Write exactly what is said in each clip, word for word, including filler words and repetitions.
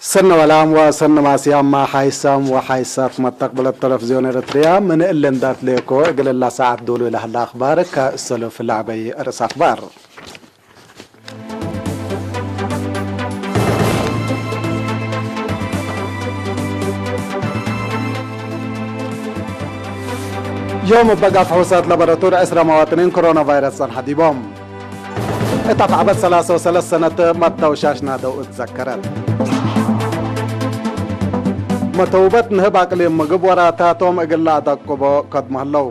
ሰነ ወላም ወሰነ ማስያማ ሓይሳም ወሓይሳት መተቅብለት ተለፍዝዮን ኤረትርያ፣ ምን እሊ እንዳትሌኮ እግል እላ ሰዓት ዶሉ ለህላ አክባር ከእሰሉፍ ለዐበይ ርእስ አክባር። ዮም እበ ጋፍ ሕውሳት ላቦራቶሪ ዕስራ መዋጥኒን ኮሮና ቫይረስ ጸንሐ ዲቦም። እት አፍዐበት ሰላሰ ወሰለስ ሰነት መትደውሻሽ ናደው እትዘከረት። መተውበት ንህብ አቅሊም ምግብ ወራታቶም እግል ለአደቅቦ ከድሞ ህለው።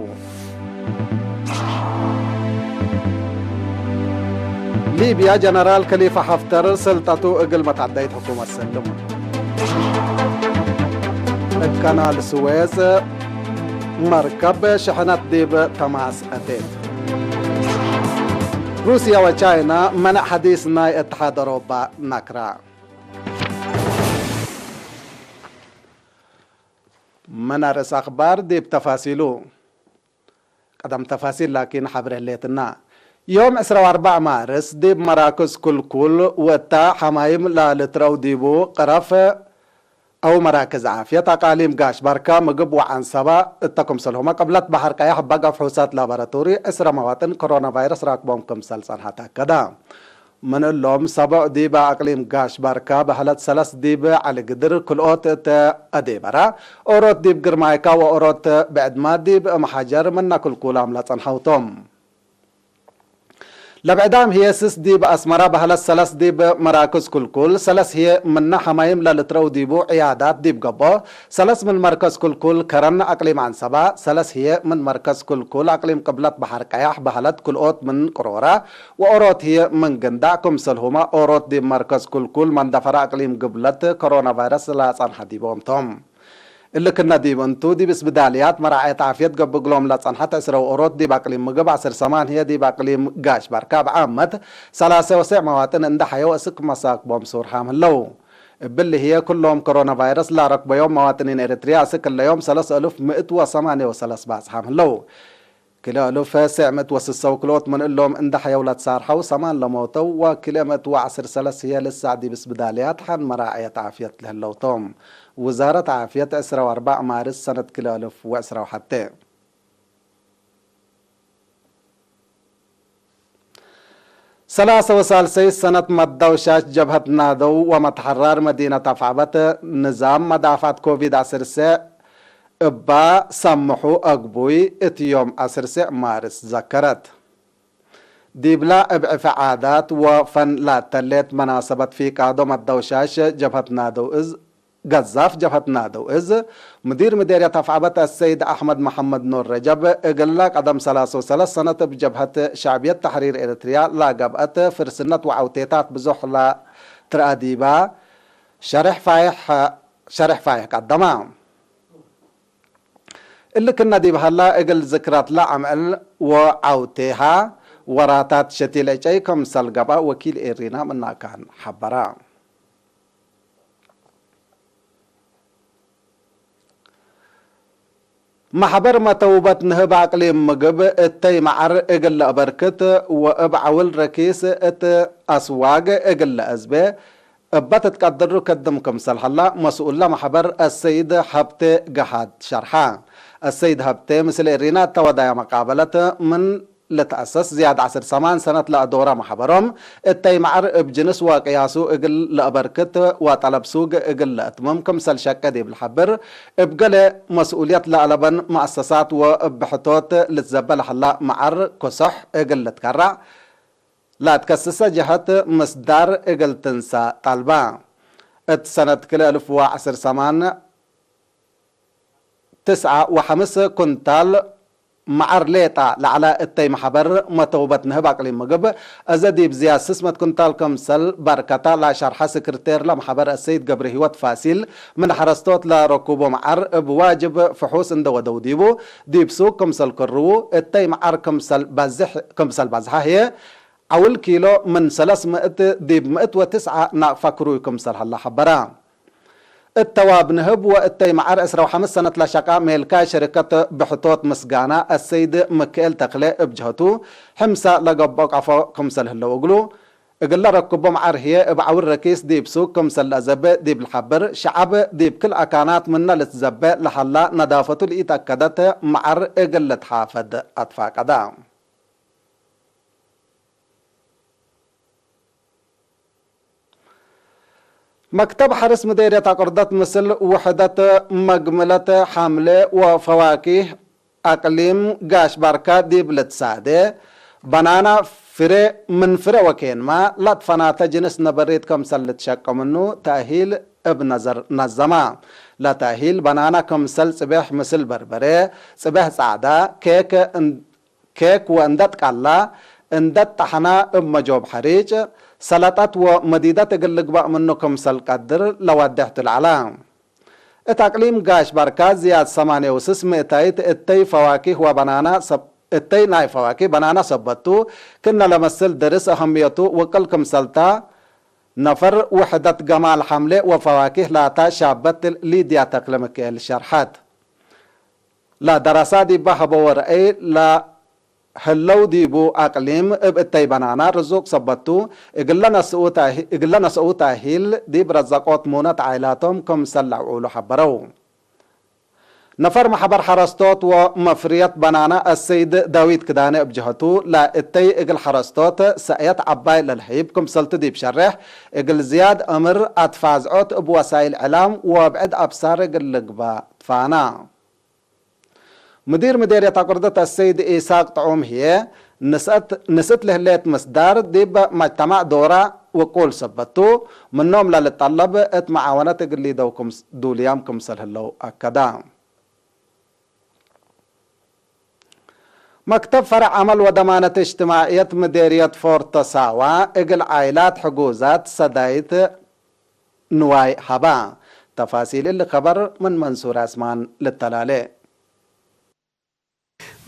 ሊብያ ጀነራል ከሊፋ ሐፍተር ስልጠቱ እግል መትዐደይት ሕኩመት ሰልም። እብ ከናል ስዌዝ መርከብ ሽሕነት ዲብ ተማስ አቴት። ሩስያ ወቻይና መነዕ ሐዲስ ናይ እትሓድ አውሮፓ ነክራ። ምን አርእስ አክባር ዲብ ተፋሲሉ። ቀደም ተፋሲል ላኪን ሐብሬ ህሌትና። ዮም ዕስራ ወአርበዕ ማርስ ዲብ መራክዝ ክልኩል ወእታ ሐማይም ለልትረው ዲቡ ቅረፍ አው መራክዝ ዓፍየት አቃሊም ጋሽ ባርካ ምግብ ወዐንሰባ እተ ክምሰልሁመ ቅብለት በሐር ቀያሕ በጋፍ ፍሑሳት ላቦራቶሪ ዕስራ መዋጥን ኮሮና ቫይረስ ራክቦም ክምሰል ጸንሐ ተአከደ። ምን እሎም ሰቦዕ ዲበ አቅሊም ጋሽ ባርካ በህለት፣ ሰለስ ዲብ ዐሊ ግድር፣ ክልኦት እት አዴበራ፣ ኦሮት ዲብ ግርማይካ ወኦሮት ብዕድማ ዲብ እምሓጀር ምነ ክልኩላም ለጸንሐው ቶም። ለብዕዳም ህዬ ስስ ዲብ አስመራ በህለት፣ ሰለስ ዲብ መራክዝ ክልኩል፣ ሰለስ ህዬ ምነ ሐማይም ለልትረው ዲቡ ዕያዳት ዲብ ገብኦ፣ ሰለስ ምን መርከዝ ክልኩል ከረን አቅሊም ዐንሰባ፣ ሰለስ ህዬ ምን መርከዝ ክልኩል አቅሊም ቅብለት በሐር ቀያሕ በህለት፣ ክልኦት ምን ቅሮረ ወኦሮት ህዬ ምን ግንዳዕ፣ ክምሰልሁመ ኦሮት ዲብ መርከዝ ክልኩል መንደፈረ አቅሊም ግብለት ኮሮና ቫይረስ ለጸንሐ ዲቦም ቶም። እሊ ክነ ዲብ እንቱ፣ ዲብ እስብዳልያት መራዐየት ዓፍየት ገብእ እግሎም ለጸንሐት ዕስረ ወኦሮት ዲብ አቅሊም ምግብ፣ ዐስር ሰማን ህዬ ዲብ አቅሊም ጋሽ ባርካ፣ ብዓመት ሰላሰ ወሰዕ መዋጥን እንዴ ሐየው እስክ መሳክቦም ሱርሓም ህለው። እብሊ ህዬ፣ ክሎም ኮሮና ቫይረስ ለረክበዮም መዋጥኒን ኤረትርያ፣ እስክ እለ ዮም ሰለስ አልፍ ምእት ወሰማንየ ወሰለስ ባጽሓም ህለው። ክልኤ አልፍ ሰዕ ምእት ወስሰ ወክልኦት ምን እሎም እንዴ ሐየው ለትሳርሐው፣ ሰማን ለሞተው ወክልኤ ምእት ወዐስር ሰለስ ህዬ ልሳዕ ዲብ እስብዳልያት ሐን መራዐየት ዓፍየት ለህለው ቶም። ውዛረት ዓፍየት ዕስረ ወአርበዕ ማርስ ሰነት ክልኤ አልፍ ወዕስረ ወሐቴ። ሰላሰ ወሳልሰይት ሰነት መትደውሻሽ ጀብሀት ናደው ወመትሐራር መዲነት አፍዐበት፣ ንዛም መዳፍዐት ኮቪድ ዐስር ሰዕ እባ ሰምሑ አግቡይ እት ዮም ዐስር ሰዕ ማርስ ዘከረት። ዲብላ እብ ዕፊ ዓዳት ወፈን ላተሌት መናሰበት ፊቃዶ መትደውሻሽ ጀብሀት ናደው እዝ፣ ገዛፍ ጀብሀት ናደው እዝ፣ ሙዲር ምዴርየት አፍዐበት አሰይድ አሕመድ መሐመድ ኑር ረጀብ፣ እግለ ቀደም ሰላሰ ወሰለስ ሰነት እብ ጀብሀት ሸዕብየት ተሕሪር ኤረትርያ ለገብአት ፍርስነት ወዐውቴታት ብዞሕ ለትረአ ዲባ ሸሬሕ ፋይሕ፣ ሸሬሕ ፋይሕ ቀደማ። እሊ ክነ ዲብ ሀላ፣ እግል ዝክረትለ አምዕል ወዐውቴሃ ወራታት ሸቲል ዕጨይ ክምሰል ገብአ ወኪል ኤሪና ምናካን ሐበረ። መሕበር መተውበት ንህብ አቅሊም ምግብ እተይ መዓር እግል ለአበርክት ወእብ ዐውል ረኪስ እት አስዋግ እግል ለአዝቤ እበ ትትቀድሩ ክድም ክምሰል ሀላ፣ መስኡለ መሕበር አሰይድ ሀብቴ ገሃድ ሸርሐ። አሰይድ ሀብቴ ምስል ኤሪና እተ ወዳየ መቃበለት፣ ምን ልትአሰስ ዝያድ ዐስር ሰማን ሰነት ለአዶረ መሕበሮም፣ እተይ መዓር እብ ጅንስ ወቅያሱ እግል ለአበርክት ወጠለብ ሱግ እግል ለአትምም ክምሰል ሸቄ ዲብ ለሐብር፣ እብ ገሌ መስኡልየት ለአለበን መአሰሳት ወእብ ብሕቶት ልትዘበ ለሀላ መዓር ክሶሕ እግል ልትከረዕ፣ ለአትከስሰ ጀሀት ምስዳር እግል ትንሰእ ጠልበ። እት ሰነት ክልኤ አልፍ ወዐስር ሰማን፣ ትስዐ ወሐምስ ኩንታል መዓር ሌጣ ለዐለ እተይ መሕበር መተውበት ንህብ አቅሊም ምግብ፣ አዘ ዲብ ዝያድ ስስ ምእት ኩንታል ክምሰል በርከተ ለሸርሐ ስክርቴር ለመሕበር አሰይድ ገብረሂወት ፋሲል፣ ምን ሐረስቶት ለረኩቡ መዓር እብ ዋጅብ ፍሑስ እንዴ ወደው ዲቡ፣ ዲብ ሱግ ክምሰል ክርዉ፣ እተይ መዓር ክምሰል በዝሕ፣ ክምሰል በዝሐ ህዬ፣ ዐውል ኪሎ ምን ሰለስ ምእት ዲብ ምእት ወትስዐ ናቅፋ ክሩይ ክምሰል ሀለ ሐበረ። እተዋብ ንህብ ወእተይ መዓር ዕስራ ወሐምስ ሰነት ለሸቃ ሜልካይ ሸሪከት ብሕቶት ምስጋና አሰይድ ምክኤል ተክሌ እብ ጀህቱ፣ ሕምሰ ለገብኦ ቀፎ ክምሰል ህለው እግሉ፣ እግል ለረክቦ መዓር ህዬ እብ ዐውር ረኪስ ዲብ ሱቅ ክምሰል ለአዘበ ዲብ ልሓብር፣ ሸዐብ ዲብ ክል አካናት ምነ ልትዘበ ለሀላ ነዳፈቱ ለኢተአከደት መዓር እግል ልትሓፈድ አትፋቀደ። መክተብ ሐርስ ምዴርየት አቅርደት ምስል ውሕደት መግምለት ሐምሌ ወፈዋኪህ አቅሊም ጋሽ ባርካ ዲብ ልትሳዴ፣ በናና ፍሬ ምን ፍሬ ወኬንማ ለትፈናተ ጅንስ ነበሪት ክምሰል ልትሸቀ ምኑ ተእሂል እብ ነዘር ነዘማ። ለተእሂል በናና ክምሰል ጽቤሕ ምስል በርበሬ፣ ጽቤሕ ጸዕዳ፣ ኬክ፣ ኬክ ወእንደ ትቃላ፣ እንደ ጠሐና እብ መጆብ ሐሪጭ፣ ሰለጠት ወመዲደት እግል ልግበእ ምኑ ክምሰል ቀድር ለዋዴሕ ቱ ለዐላ። እት አቅሊም ጋሽ ባርካ ዝያድ ሰማንየ ወስስ ምእታይት እተይ ፈዋኪህ ወበናና ሰብ-፣ እተይ ናይ ፈዋኪህ በናና ሰበት ቱ፣ ክእነ ለመስል ድርስ አሀምየቱ ውቅል ክምሰልታ፣ ነፈር ውሕደት ገማል ሐምሌ ወፈዋኪህ ላታ ሻበት ሊድያ ተክለሚካኤል ሸርሐት። ለደረሳ ዲበ ሀበወ ረአይ ለህለው ዲቡ አቅሊም እብ እተይ በናና ርዙቅ ሰበት ቱ፣ እግለ ነስኡ ታሂ-፣ እግለ ነስኡ ታሂል ዲብ ረዘቆት ሙነት ዓይላቶም ክምሰል ለአውዑሉ ሐበረው። ነፈር መሕበር ሐረስቶት ወመፍርየት በናና አሰይድ ዳዊት ክዳነ እብ ጀሀቱ፣ ለእተይ እግል ሐረስቶት ሰእየት ዐባይ ለልሀይብ ክምሰልቱ ዲብ ሸሬሕ፣ እግል ዝያድ እምር አትፋዝዖት እብ ወሳይል ዕላም ወብዕድ አብሳር እግል ልግበእ ትፋና። ሙዲር ምዴርየት አቁርደት አሰይድ ኢሳቅ ጥዑም ህዬ፣ ንስአት-፣ ንስእት ለህሌት ምስዳር ዲብ መጅተማዕ ዶራ ውቁል ሰበት ቱ፣ ምኖም ለልጠለብ እት መዓወነት እግል ሊደው ክምስ-፣ ዱልያም ክምሰል ህለው አከዳ። መክተብ ፈረዕ ዐመል ወደማነት እጅትማዕየት ምዴርየት ፎርቶ ሳዋ፣ እግል ዓይላት ሕጉዛት ሰዳይት ንዋይ ሀባ። ተፋሲል እሊ ከበር ምን መንሱር አስማን ልተላሌ።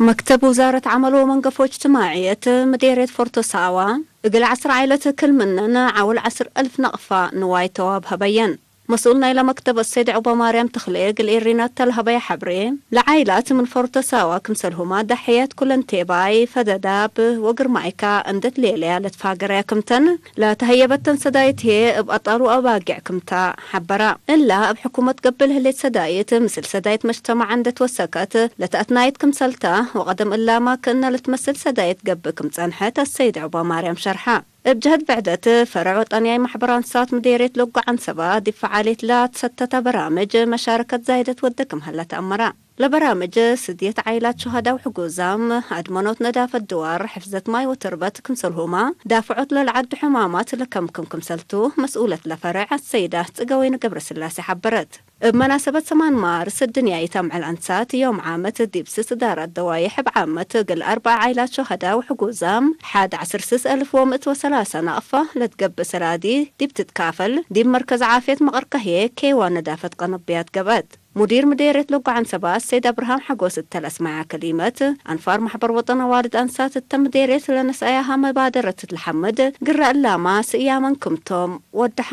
መክተብ ውዛረት ዐመል ወመንገፎ እጅትማዕየት ምዴርየት ፎርቶ ሳዋ፣ እግል ዐስር ዓይለት ክል ምነን ዐውል ዐስር አልፍ ነቅፋ ንዋይ ተዋብ ሀበየን። መስኡል ናይለ መክተብ አሰይድ ዑበማርያም ተኽሌ እግል ኤሪናት ተልሀበየ ሐብሬ፣ ለዓይላት ምን ፎርቶ ሳዋ ክምሰልሁመ ደሕየት ኩለንቴባይ፣ ፈደዳብ ወግርማይካ እንዴ ትሌለያ ለትፋገረያ ክምተን፣ ለተሀየበተን ሰዳይት ህዬ እብ አጣል ወአባጌዕ ክምታ ሐበራ። እላ እብ ሕኩመት ገብእ ለህሌት ሰዳይት፣ ምስል ሰዳይት መጅተማዕ እንዴ ትወሰከት ለተአትናይት ክምሰልታ፣ ወቀደም እላመ ክእነ ልትመስል ሰዳይት ገብእ ክም ጸንሐት አሰይድ ዑበማርያም ሸርሐ። እብ ጀህት ብዕደት፣ ፈረዕ ወጠንያይ ማሕበር አንሳት ምዴርየት ለጎ ዐንሰባ፣ ዲብ ፈዓልየት ለትሰተተ በራምጅ መሻረከት ዛይደት ወደ ክም ሀለ ተአመረ። ለበራምጅ ስድየት ዓይላት ሹሀዳ ወሕጉዛም፣ አድመኖት ነዳፈት ድዋር፣ ሕፍዘት ማይ ወትርበት ክምሰልሁመ፣ ዳፍዖት ለለዐዱ ሕማማት ለከምክም ክምሰልቱ፣ መስኡለት ለፈረዕ አሰይዳ ጽገወይኒ ገብረስላሴ ሐበረት። እብ መናሰበት ሰማን ማርስ፣ ድንያይት አምዕል አንሳት ዮም ዓመት ዲብ ስስ እዳራት ደዋዬሕ እብ ዓመት እግል አርበዕ ዓይላት ሹሀዳ ወሕጉዛም ሐድ ዐስር ስስ አልፍ ወምእት ወሰላሰ ናቅፋ ለትገብእ ሰላዲ ዲብ ትትካፈል፣ ዲብ መርከዝ ዓፍየት መቀርከህዬ ኬዋ ነዳፈት ቀነብያት ገብአት። ሙዲር ምዴርየት ለጎ ዐንሰባ ሰይድ አብርሃም ሐጎስ እተ ለአስመዐ ከሊመት፣ አንፋር ማሕበር ወጠን አዋልድ አንሳት እተ ምዴርየት ለነስአያሃ መባደረት ትትለሐምድ፣ ግረ እላማ ስእያመን ክምቶም ወደሐ።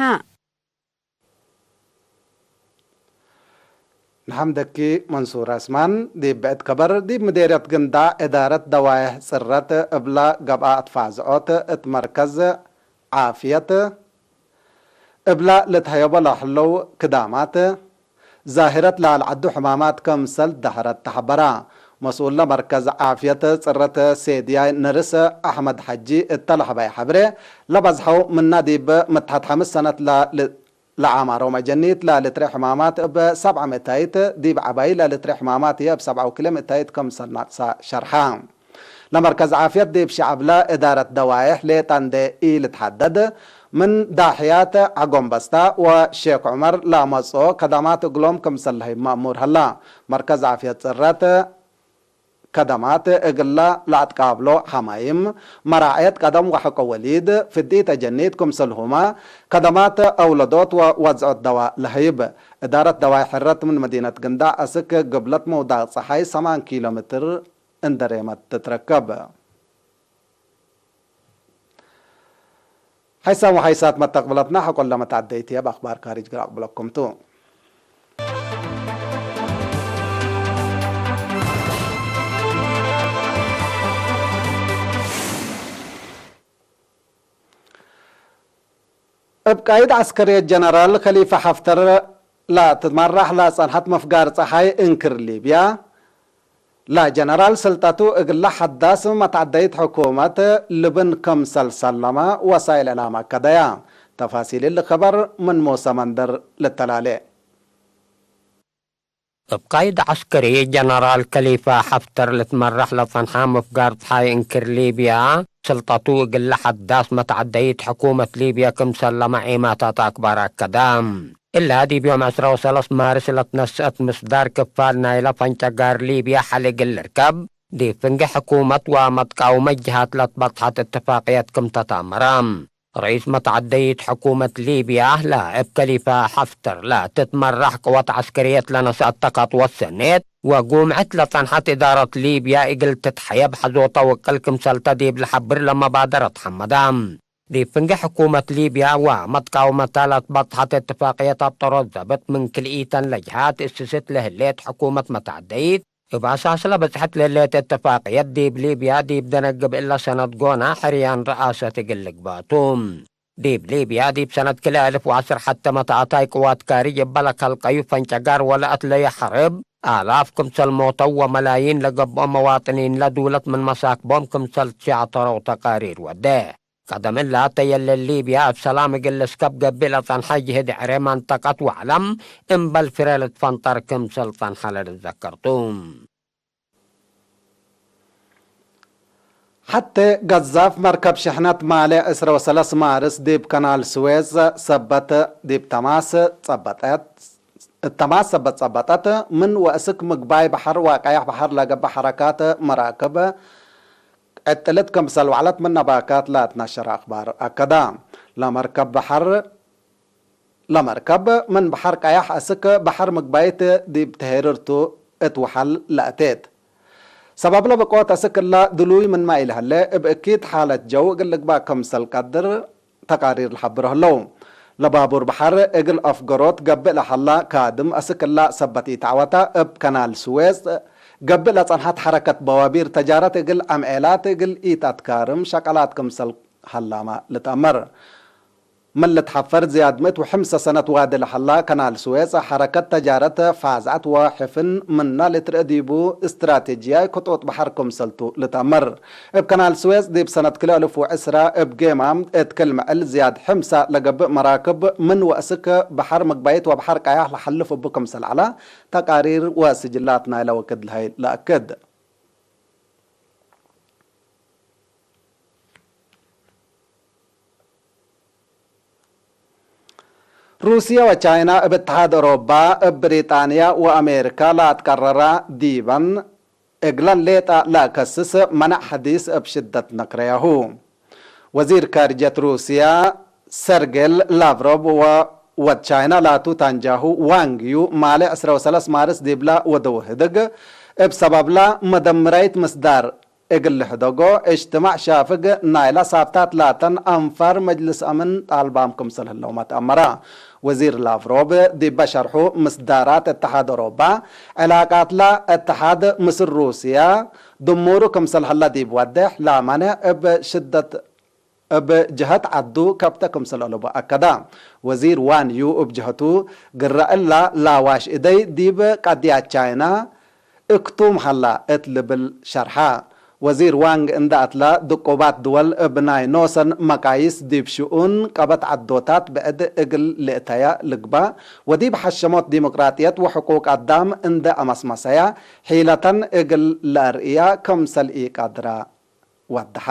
ንሐምደኪ መንሱር አስማን። ዲብ ብዕድ ከበር፣ ዲብ ምዴርየት ግንዳዕ እዳረት ደዋዬሕ ጽረት እብለ ገብአ አትፋዝዖት እት መርከዝ ዓፍየት እብለ ልትሀየቦ ለህለው ክዳማት፣ ዛህረት ለአልዐዱ ሕማማት ክምሰል ደሐረት ተሐበራ። መስኡል ለመርከዝ ዓፍየት ጽረት ሴድያይ ነርስ አሕመድ ሐጂ እተ ለሀበየ ሐብሬ፣ ለበዝሐው ምና ዲብ ምትሐት ሐምስ ሰነት ለ-፣ ለአማሮም አጀኒት ለልትሬ ሕማማት እብ ሰብዐ ምእታይት፣ ዲብ ዐባይ ለልትሬ ሕማማት ህዬ እብ ሰብዐ ወክልኤ ምእታይት ክምሰል ናቅሳ ሸርሐ። ለመርከዝ ዓፍየት ዲብ ሸዐብለ እዳረት ደዋዬሕ ሌጠ እንዴ ኢልትሐደድ፣ ምን ዳሕያት ዐጎንበስታ ወሼክ ዑመር ለአመጽኦ ከደማት እግሎም ክምሰል ለህይብ መእሙር ሀላ። መርከዝ ዓፍየት ጽረት ከደማት እግለ ለአትቃብሎ ሐማይም፣ መራዕየት ቀደም ወሐቆ ወሊድ፣ ፍዲት አጀኒት ክምሰልሁመ ከደማት አውለዶት ወወዝዖት ደዋ ለህይብ። እዳረት ደዋይ ሕረት ምን መዲነት ግንዳዕ አስክ ግብለት መውዳቅ ጸሓይ ሰማን ኪሎ ሜትር እንደ ሬመት ትትረከብ። ሐይሳም ወሐይሳት መተቅብለትና ሐቆለ መትዐደይት ህዬ እብ አክባር ካሪጅ ግር አቅብለኩም ቱ። እብ ቃይድ ዐስከርየት ጀነራል ከሊፋ ሐፍተር ለትትመራሕ ለጸንሐት ምፍጋር ጸሓይ እንክር ሊብያ፣ ለጀነራል ስልጠቱ እግለ ሐዳስ መትዐደይት ሕኩመት ልብን ክምሰል ሰለመ ወሳይል እዕላም አከደያ። ተፋሲል እሊ ከበር ምን ሙሰ መንደር ልተላሌ። እብ ቃይድ ዐስከሪ ጀነራል ከሊፋ ሐፍተር ልትመራሕ ለጸንሐ ምፍጋር ጸሓይ እንክር ሊብያ፣ ስልጠቱ እግለ ሐዳስ መትዐደይት ሕኩመት ሊብያ ክምሰል ለመ ዔማታት አክባር አከደ። እላ ዲብ ዮም ዕስራ ወሰለስ ማርስ ለትነስአት ምስዳር ክፋል ናይለ ፈንጨጋር ሊብያ ሐል እግል ልርከብ፣ ዲብ ፍንጌ ሕኩመት ወመትቃውመት ጀሃት ለትበጽሐት እትፋቅየት ክም ተታመረ። ረኢስ መትዐደይት ሕኩመት ሊብያ ለእብ ከሊፋ ሐፍተር ለትትመራሕ ቅወት ዐስከርየት ለነስአተ ከጥወት ሰኔት ወጉምዕት ለጸንሐት እዳረት ሊብያ እግል ትትሐየብ ሐዞተ ወቅል ክምሰልተ ዲብ ለሐብር ለመባደረት ሐመደ። ዲብ ፍንጌ ሕኩመት ሊብያ ወመትቃውመተ ለትበጽሐት እትፋቅየት አብጠሮት ዘብጥ ምን ክልኢተን ለጀሃት እስስት ለህሌት ሕኩመት መትዐደይት፣ እብ አሳስ ለበጽሐት ለህሌት እትፋቅየት ዲብ ሊብያ ዲብ ደነግብ እለ ሰነት ጎና ሕርያን ረአሰት እግል ልግባቱ። ዲብ ሊብያ ዲብ ሰነት ክልኤ አልፍ ወዐስር ሐተ መትአታይ ቅዋት ካርጅ እበ ለከልቀዩ ፈንጨጋር ወለአትለዩ ሐርብ፣ አላፍ ክምሰል ሞተው ወመላይን ለገብኦ መዋጥኒን ለዱለት ምን መሳክቦም ክምሰል ትሻተረው ተቃሪር ወዴ። ቀደም እላ ተየለ ሊብያ እብ ሰላም እግል ልስከብ ገብእ ለጸንሐ ጅህድ ዕሬ መንጠቀት ወዐለም እምበል ፍሬ ልትፈንጠር ክምሰል ጸንሐ ለልትዘከር ቱ። ሐቴ ገዛፍ መርከብ ሽሕነት ማሌ ዕስራ ወሰለስ ማርስ ዲብ ከናል ስዌዝ ሰበት ዲብ ተማስ ጸበጠት፣ እተማስ ሰበት ጸበጠት። ምን ወእስክ ምግባይ በሐር ወቀያሕ በሐር ለገብእ ሐረካት መራክብ ዕጥልት ክምሰል ወዕለት ምነ ባካት ለአትነሸረ አክባር አከዳ። ለመርከብ በሐር ለመርከብ ምን በሐር ቀያሕ አስክ በሐር ምግባይት ዲብ ተሄርርቱ እት ወሐል ለአቴት። ሰበብለ ብቆት አስክ እለ ድሉይ ምንመ ኢለሀሌ፣ እብ እኪት ሓለት ጀው እግል ልግባእ ክምሰል ቀድር ተቃሪር ለሐብሮ ህለው። ለባቡር በሐር እግል አፍገሮት ገብእ ለሀላ ካድም አስክ እለ ሰበት ኢተዐወተ፣ እብ ከናል ስዌዝ ገብእ ለጸንሐት ሐረከት በዋቢር ተጃረት እግል አምዔላት እግል ኢተአትካርም ሸቀላት ክምሰል ሀላመ ልትአመር። ምን ልትሐፈር ዝያድ ምእት ወሐምሰ ሰነት ዋዲ ለሀላ ከናል ስዌዝ፣ ሐረከት ተጃረት ፋዝዐት ወሕፍን ምነ ልትርእ ዲቡ፣ እስትራቴጅያይ ክጡጥ በሐር ክምሰልቱ ልትአመር። እብ ከናል ስዌዝ ዲብ ሰነት ክልኤ አልፍ ወዕስራ እብ ጌማም እት ክል ምዕል ዝያድ ሕምሳ ለገብእ መራክብ ምን ወእስክ በሐር ምግባይት ወበሐር ቀያሕ ለሐልፍ እቡ ክምሰል ዐለ፣ ተቃሪር ወስጅላት ናይለ ወክድ ለሀይ ለአክድ። ሩስየ ወቻይና እብ እትሓድ ኦሮባ፣ እብ ብሪጣንያ ወአሜሪካ ለአትቀረራ ዲበን፣ እግለን ሌጠ ለአከስስ መነዕ ሐዲስ እብ ሽደት ነክረያሁ። ወዚር ካርጀት ሩስያ ሰርጌል ላቭሮቭ ወወድ ቻይና ላቱ ታንጃሁ ዋንግ ዩ ማሌ ዕስራ ወሰለስ ማርስ ዲብላ ወደው ህድግ እብ ሰበብላ መደምራይት ምስዳር እግል ልሕደጎ እጅትማዕ ሻፍግ ናይላ ሳብታት ላተን አንፋር መጅልስ አምን ጣልባም ክምሰል ህለውመ ተአመረ። ወዚር ላቭሮቭ ዲበ ሸርሑ፣ ምስዳራት እትሓድ ኦሮባ ዕላቃትላ እትሓድ ምስል ሩስያ ድሙሩ ክምሰል ሀላ ዲብ ወዴሕ፣ ላመነ እብ ሽደት እብ ጀሀት ዐዱ ከብተ ክምሰል አለቡ አከደ። ወዚር ዋን ዩ እብ ጀሀቱ፣ ግረ እላ ላዋሽ እደይ ዲብ ቀድያት ቻይና እክቱም ሀላ እት ልብል ሸርሐ። ወዚር ዋንግ እንደ አትለ፣ ድቁባት ድወል እብ ናይ ኖሰን መቃይስ ዲብ ሽኡን ቀበት ዐዶታት ብዕድ እግል ልእተየ ልግበእ ወዲብ ሐሸሞት ዲሞቅራጥየት ወሕቁቅ አዳም እንደ አመስመሰየ ሒለተን እግል ለአርእየ ክምሰል ኢቀድረ ወደሐ።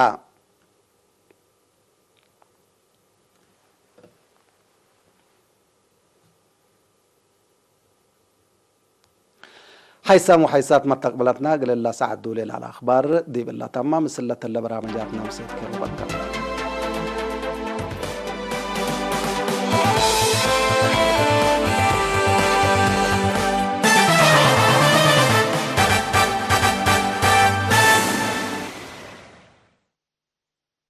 ሐይሳም ወሐይሳት መተቅብለትና፣ እግል እለ ሰዓት ዱሌ ለዐለ አኽባር ዲብ እለ ተማ፣ ምስል ለተለ በራመጃትና ምሴት ኬሩ በከ።